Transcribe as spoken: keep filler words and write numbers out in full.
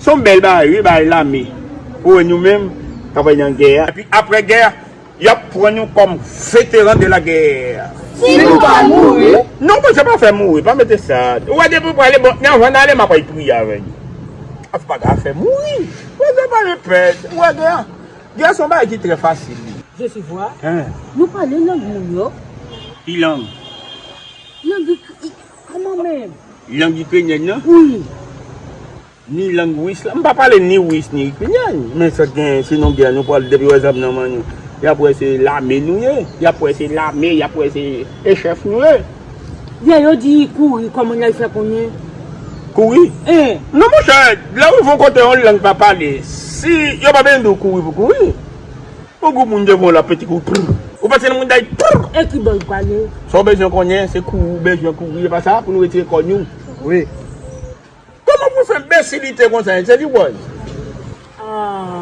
Se yon bèl bagay, wi, bagay lame. Pou wè nou menm, k ap nan gè a. Epi apre gè a, y ap pran nou kòm veteran de la guerre. Si nou pa mouri. Non, mwen, se pa fè mouri, pa mete sa. Ou wè, depi w prale, bon, nan jan n ale, m ap al priye avè nou. Afè pa ka fè mouri. Ou wè, se pa repèt. Ou wè, gè a. Gè a se yon bagay ki trè fasil, li. Jesifwa, Hein? Nou pale lang moun yo. Ki lang? Lang, kòman menm? Lang ikrenyèn nan? Wi. Ni lang ris la. M pa pale ni ris ni ikrenyèn. Men sa gen, se nan gè nou pral depi wè zam nan men nou. Y ap wè se lame nou ye. Y ap wè se lame, y ap wè se e chèf nou ye. Lè yo di kouri, kòman n al fè konnen? Kouri? Eh. Non, monchè, lè w rive yon kote yon lang pa pale, si yo pa bezwen di w kouri pou kouri. Yon gwoup moun devan w la pete kou. Ou panse nan moun day. E ki bò l prale? Sa w bezwen konnen, se kouri w bezwen kouri, e pa sa, pou nou retire kò nou. Wi. Kòman pou fè enbesilite konsa, se di bòz? Ah.